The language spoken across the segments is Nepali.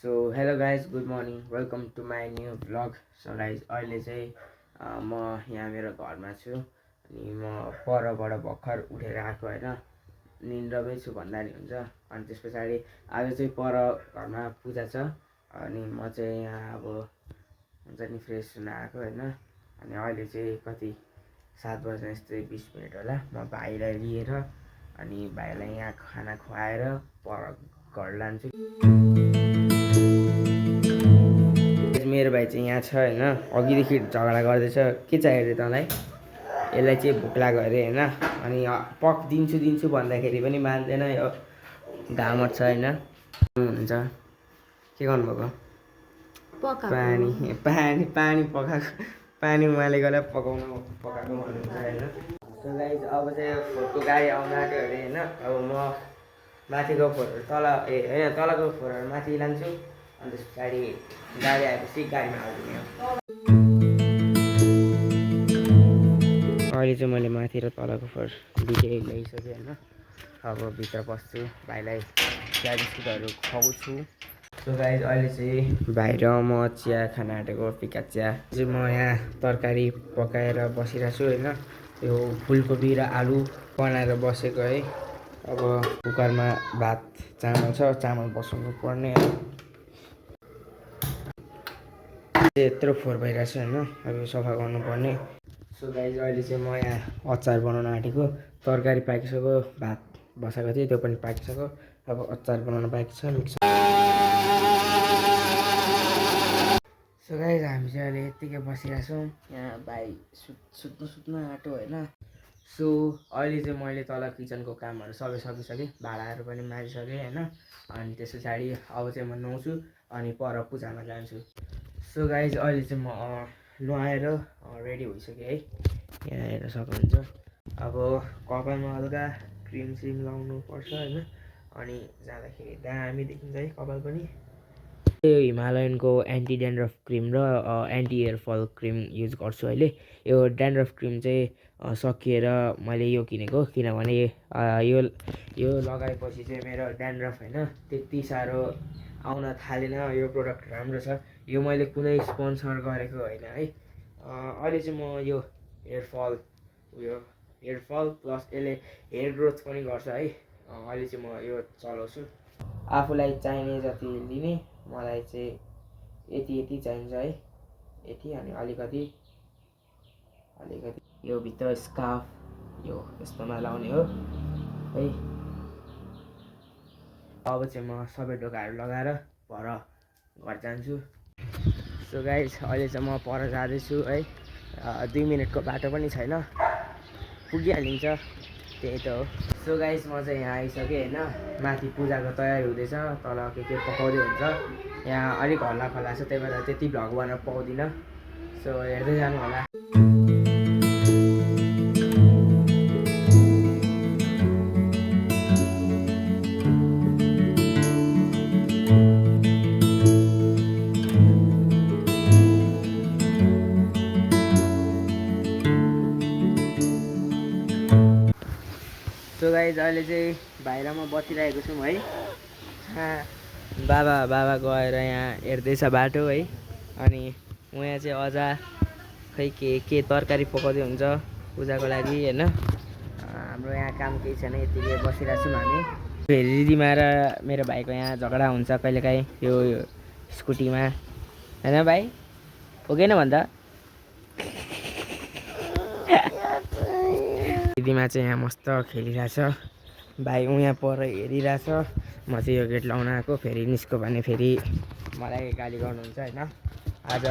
So hello guys good morning welcome to my new vlog. So guys अहिले चाहिँ म यहाँ मेरो घरमा छु अनि म परबाट भर्खर उठेर आएको होइन, निन्द्रामै छु भन्दा नि हुन्छ। अनि त्यस पछाडि आज चाहिँ पर घरमा पूजा छ अनि म चाहिँ यहाँ अब हुन्छ नि फ्रेस हुन आएको होइन। अनि अहिले चाहिँ कति 7 बजे यस्तै 20 मिनट होला, म भाइलाई लिएर अनि भाइलाई यहाँ खाना खुवाएर पर घर लान्छु। मेरो भाइ चाहिँ यहाँ छ होइन, अघिदेखि झगडा गर्दैछ। के चाहियो अरे तँलाई? यसलाई चाहिँ भोक लाग्यो अरे होइन। अनि दिन्छु दिन्छु भन्दाखेरि पनि मान्दैन, यो घामट छ होइन। हुन्छ के गर्नुभएको? पानी पानी पानी पकाएको, पानी उमालेकोलाई पकाएको भन्नुहुन्छ होइन। सो गाइज अब चाहिँ फोटो गाडी आउनु आँट्यो अरे होइन। अब म माथिको फोटोहरू तल होइन तलको फोटोहरू माथि लान्छु अनि त्यस पछाडि गाडी आएपछि गाडीमा हालिदिने हो। अहिले चाहिँ मैले माथि र तलको फोर दुइटै ल्याइसकेँ होइन। अब भित्र पस्छु, भाइलाई चिया बिस्कुटहरू खुवाउँछु। सो गाइज अहिले चाहिँ भाइ र म चिया खान आँटेको, फिका चिया चाहिँ म यहाँ तरकारी पकाएर बसिरहेको छु होइन। यो फुलकोपी र आलु बनाएर बसेको है। अब कुकरमा भात चामल छ, चामल बसाउनु पर्ने यत्रो फोहोर भइरहेको छ होइन। अब यो सफा गर्नुपर्ने। सो गाइज अहिले चाहिँ म यहाँ अचार बनाउन आँटेको, तरकारी पाकिसक्यो, भात बसाएको थिएँ त्यो पनि पाकिसक्यो, अब अचार बनाउन बाँकी छ मिक्स। सो गाइज हामी चाहिँ अहिले यत्तिकै बसिरहेछौँ यहाँ, भाइ सुत्नु आँटो होइन। सो अहिले चाहिँ मैले तल किचनको कामहरू सबै सकिसकेँ, भाँडाहरू पनि मारिसकेँ होइन। अनि त्यस पछाडि अब चाहिँ म नुहाउँछु अनि पर पूजामा जान्छु। सो गाइज अहिले चाहिँ म नुहाएर रेडी भइसकेँ है, यहाँ हेर्न सक्नुहुन्छ। अब कपालमा हल्का क्रिम सिम लाउनु पर्छ होइन। अनि जाँदाखेरि दामी देखिन्छ है कपाल पनि। यो हिमालयनको एन्टी ड्यान्ड्रफ क्रिम र anti hair fall cream use गर्छु अहिले। यो ड्यान्ड्रफ क्रिम चाहिँ सकिएर मैले यो किनेको, किनभने यो लगाएपछि चाहिँ मेरो ड्यान्ड्रफ होइन त्यति साह्रो आउन थालेन। यो प्रोडक्ट राम्रो छ, यो मैले कुनै स्पोन्सर गरेको होइन है। अहिले चाहिँ म यो हेयर फल प्लस यसले हेयर ग्रोथ पनि गर्छ है। अहिले चाहिँ म यो चलाउँछु, आफूलाई चाहिने जति लिने। मलाई चाहिँ यति चाहिन्छ है, यति अनि अलिकति यो भित्र स्कार्फ यो यस्तोमा लाउने हो है। अब चाहिँ म सबै ढोकाहरू लगाएर पर घर जान्छु। सो गाइज अहिले चाहिँ म पर जाँदैछु है, 2 मिनटको बाटो पनि छैन, पुगिहालिन्छ, त्यही त हो। सो गाइज म चाहिँ यहाँ आइसकेँ होइन, माथि पूजाको तयारी हुँदैछ, तल के पकाउँदै हुन्छ। यहाँ अलिक हल्ला खल्ला छ, त्यही भएर त्यति भ्लग बनाउन पाउँदिनँ। सो हेर्दै जानु होला। सो गाइज अहिले चाहिँ भाइ र म बसिरहेको छौँ है। बाबा गएर यहाँ हेर्दैछ बाटो है। अनि उहाँ चाहिँ अझ खै के तरकारी पकाउँदै हुन्छ पूजाको लागि होइन। हाम्रो यहाँ काम केही छैन, यतिकै बसिरहेको छौँ हामी। फेरि दिदीमा र मेरो भाइको यहाँ झगडा हुन्छ कहिलेकाहीँ यो स्कुटीमा होइन भाइ, हो कि भन्दा दिदीमा चाहिँ यहाँ मस्त खेलिरहेछ, भाइ उहाँ पर हेरिरहेछ। म चाहिँ यो गेट लाउन आएको, फेरि निस्क्यो भने फेरि मलाई गाली गर्नुहुन्छ होइन। आज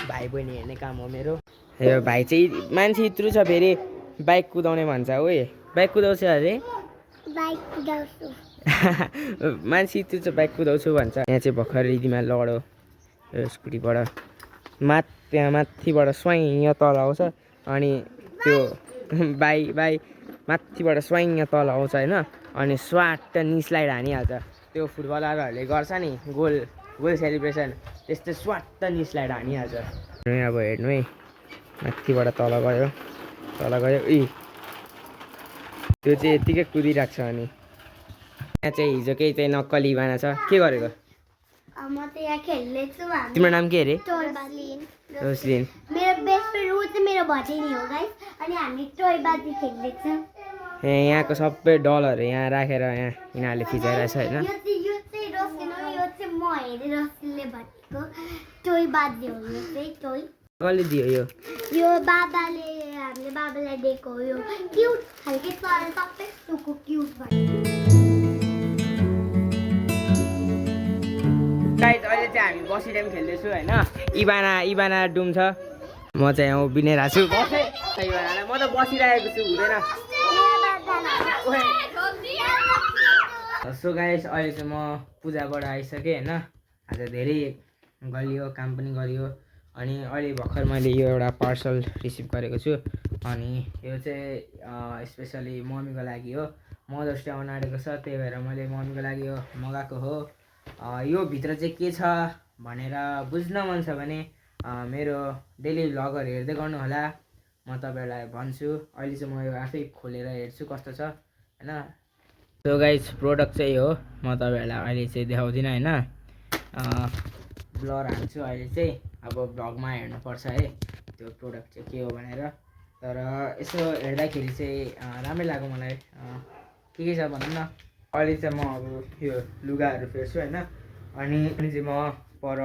भाइ बहिनी हेर्ने काम हो मेरो। यो भाइ चाहिँ मान्छे यत्रु छ, फेरि बाइक कुदाउने भन्छ। ओए बाइक कुदाउँछ अरे? बाइक कुदाउँछु। मान्छे यत्रु छ बाइक कुदाउँछु भन्छ। यहाँ चाहिँ भर्खर दिदीमा लड्यो यो स्कुटीबाट, त्यहाँ माथिबाट स्वाइँ यहाँ तल आउँछ अनि त्यो बाई माथिबाट स्वाइङ तल आउँछ होइन। अनि स्वाट निस्लाइड हानिहाल्छ, त्यो फुटबलरहरूले गर्छ नि गोल सेलिब्रेसन, त्यस्तै स्वाट निस्लाइड हानिहाल्छ। अब हेर्नु है, माथिबाट तल गयो त्यो चाहिँ यत्तिकै कुदिरहेको छ। अनि यहाँ चाहिँ हिजो केही चाहिँ नक्कली बाना छ, के गरेको? म त यहाँ खेल्दैछु तिम्रो नाम के अरे रोसलिन मेरो बेस्ट फ्रेन्ड ऊ चाहिँ मेरो भटिनी हो गाइस अनि हामी टोय बाजी खेल्दैछौँ ए यहाँको सबै डलहरू यहाँ राखेर यहाँ यिनीहरूले फिजाइरहेछ होइन यो चाहिँ रोसलिन हो यो चाहिँ म हेरेर रोसलिनले भनेको टोय बाजी हो यो चाहिँ टोय कसले दियो यो बाबाले हामीले बाबालाई दिएको हो यो क्युट खालके चरा सबै सुको क्युट भयो गाइस अहिले चाहिँ हामी बसिरहेको खेल्दैछु होइन इबाना डुम छ म चाहिँ यहाँ उभिनेरहेको छु इबानालाई म त बसिरहेको छु हुँदैन सो गाइस अहिले चाहिँ म पूजाबाट आइसकेँ होइन आज धेरै गलियो काम पनि गरियो अनि अहिले भर्खर मैले यो एउटा पार्सल रिसिभ गरेको छु अनि यो चाहिँ स्पेसली मम्मीको लागि हो मदर्स डे आउन आँटेको छ त्यही भएर मैले मम्मीको लागि यो मगाएको हो यो भित्र चाहिँ के छ भनेर बुझ्न मन छ भने मेरो डेली भ्लगहरू हेर्दै गर्नु होला म तपाईँहरूलाई भन्छु अहिले चाहिँ म यो आफै खोलेर हेर्छु कस्तो छ होइन सो गाइस प्रोडक्ट चाहिँ हो म तपाईँहरूलाई अहिले चाहिँ देखाउँदिनँ होइन ब्लर हाल्छु अहिले चाहिँ अब भ्लगमा हेर्नुपर्छ है त्यो प्रोडक्ट चाहिँ के हो भनेर तर यसो हेर्दाखेरि चाहिँ राम्रै लाग्यो मलाई के छ भनौँ न अहिले चाहिँ म अब यो लुगाहरू फेर्छु होइन अनि चाहिँ म पर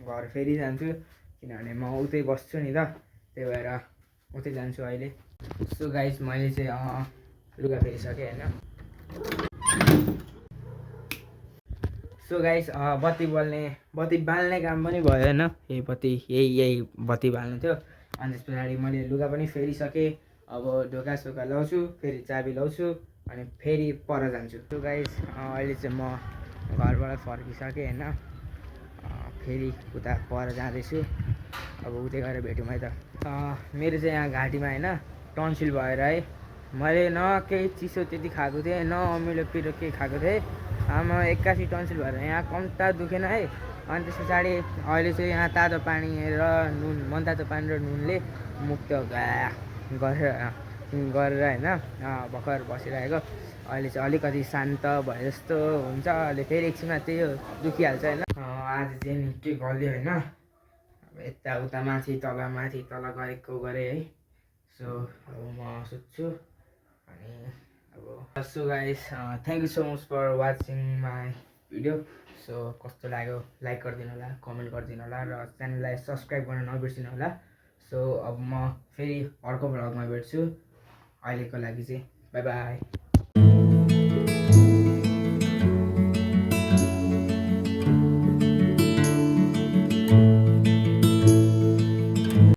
घर फेरि जान्छु किनभने म उतै बस्छु नि त त्यही भएर उतै जान्छु अहिले सो गाइस मैले चाहिँ लुगा फेरिसकेँ होइन सो गाइस बत्ती बाल्ने काम पनि भयो होइन यही बत्ती बाल्नु थियो अनि त्यस पछाडि मैले लुगा पनि फेरिसकेँ अब ढोका सोका लाउँछु फेरि चाबी लाउँछु अनि फेरि पर जान्छु सो गाइस अहिले चाहिँ म घरबाट फर्किसकेँ होइन फेरि उता पर जाँदैछु अब उतै गएर भेटौँ है त मेरो चाहिँ यहाँ घाँटीमा होइन टन्सिल भएर है मैले न केही चिसो त्यति खाएको थिएँ न अमिलो पिरो केही खाएको थिएँ आमा 81 टन्सिल भएर यहाँ कम्ता दुखेन है अनि त्यस पछाडि अहिले चाहिँ यहाँ तातो पानी र नुन मनतातो पानी र नुनले मुख त गरेर होइन भर्खर बसिरहेको अहिले चाहिँ अलिकति शान्त भए जस्तो हुन्छ अहिले फेरि एकछिनमा त्यही हो दुखिहाल्छ होइन आज चाहिँ निकै गल्यो होइन अब यताउता माथि तल गरेको गरेँ है सो अब म सुत्छु अनि अब so guys thank you so much for watching my video so कस्तो लाग्यो लाइक गरिदिनु होला कमेन्ट गरिदिनु होला र च्यानललाई सब्सक्राइब गर्न नबिर्सिनु होला सो अब म फेरि अर्को भ्लगमा भेट्छु अहिलेको लागि चाहिँ बाई बाई